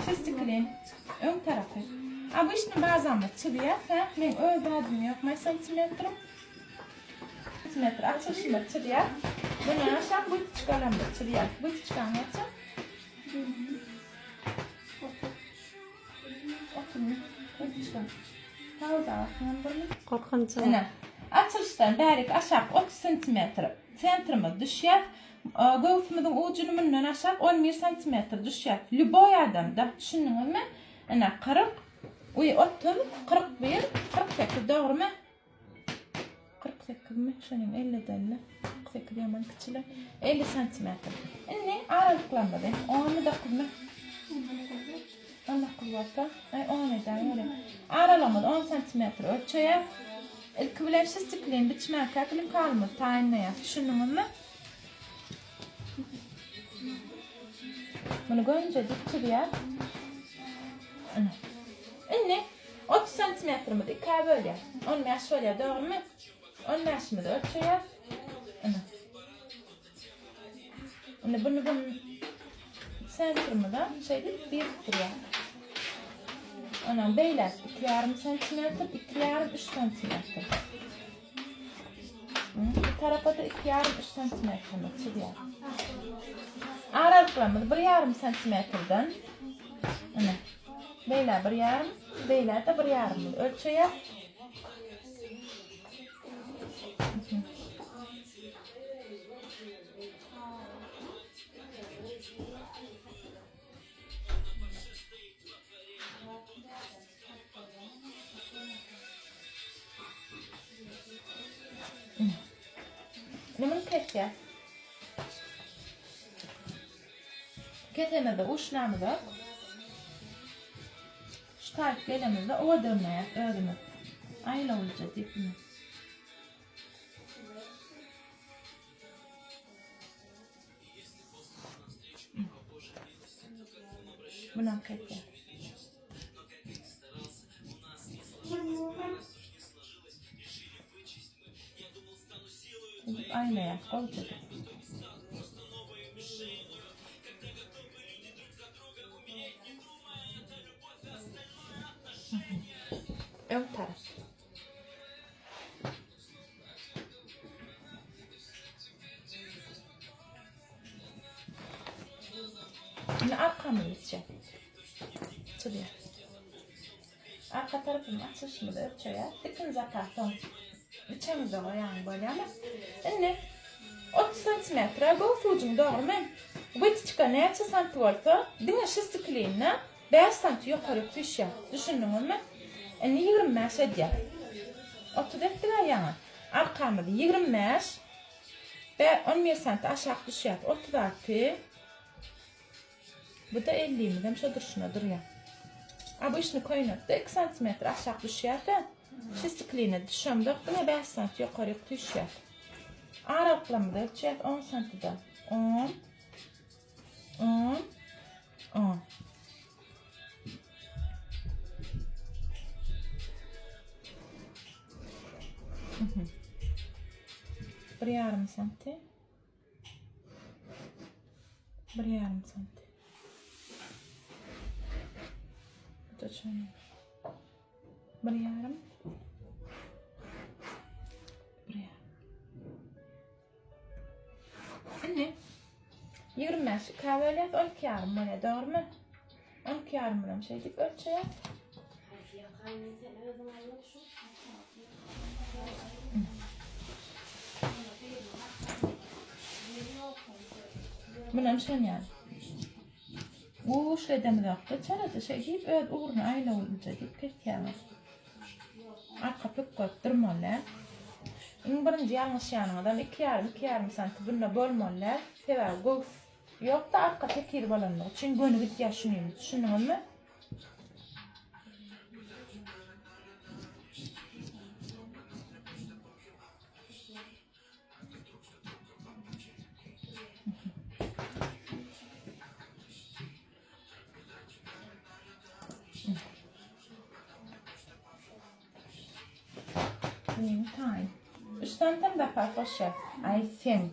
Şestiklin. Öň tarapy. Obyçny bazamyz çyzýas, hä? Meň öz zadym ýok, my santimetrim. Santimetr açylyşymyz çyzýas. Bundan aşak wytyçkalarymyzy çyzýas. Wytyçkaň näçe? 30. Wytyçka. Pauza basýan birmi? Gorkunç. Ine. Açylyşdan bärik aşak 30 santimetr sentrimiz düşýär. Göwsümiziň ujuny mundan aşak 11 santimetr düşýär. Lýuboý adamda, düşündiňizmi? Ine 40, uý 30, 41, 48 dogrymy? 48 mi? Şonuň 50 däldi. 48 ýaman kiçiler. 50 santimetr. Indi aralyklarymyzy 10 9 mi? 19 bolsa, aý 10 edäý ýöne. Aralygymyz 10 santimetr ölçeýär. Ilki bilen şistiklin biçmäkä klimkalymyzy taýynlaýas. Düşündiňizmi? Muny gönje dik çyzýas. Ine. Indi 30 santimetrimizi ikä bölýäs. 15 bolýar, dogrumy? 15-imizi ölçeýäs. Ine. Indi bunu bunu sentrimize şeýdip birikdirýär. Ondan beýläk 2,5 santimetr, 2,5 3 santimetr. Bu tarapa da 2,5 3 santimetrimiz çyzýar. Aralyklarymyz 1,5 santimetrden. Ine. Beýle 1,5, beýle de 1,5 ölçeýär. Muny kesýär. Kesemizde uçlamyza şu taýyp gelemizde owadanlaýar özümiz. Aýlawlyja diýip. Munam kesýär. Edip aýlaýar, gowja edip. Öň tarap. Indi arkamyzy biçýär. Çyzýar. Arka tarapyny açyşymyzy ölçeýär. Ikinji zapas soň biçemizde goýaň bolýarmy? Indi 30 santimetre göwüs ujuň dogrymy? Wytyçka näçe santi bolsa, diňe şestiklinine 5 santi ýokaryk süýşýär. Düşündiňizmi? Indi 25 edýär. 30 etdik-ä ýaňy. Arkamyz 25 Bä 11 santi aşak düşýär. 36 Bu da 50-imizem şo durşuna durýar. Obyçny köýnekde 2 santimetr aşak düşýär-de, şestikline düşemzok, diňe 5 santi ýokaryk düşýär. Aralyklarymyzy ölçýäs 10 santiden. 10 10 10 Bir ýarym santi. Bir ýarym santi. Bu da şöyle. Bir ýarym. Bir ýarym. Indi 25 ikä bölýäs, 12 ýarym bolýar, dogrumy? 12 ýarym bilen şeýdip ölçeýäs. Munam şon ýaly. Guşly edemizokda çalaja şeýdip öz ugruna aýlawlyja diýip kesýäňiz. Arka pökgerip durmaly däl. Iň birinji ýalňyşýanyňyzam 2,5 2,5 santi bunda bolmaly däl. Sebäbi göwüs ýok-da arka tekiz bolanlygy üçin göni gidýär şunyň. Düşündiňizmi? Bunyň taýyn. Üç santam zapas goşýar. Aý sen.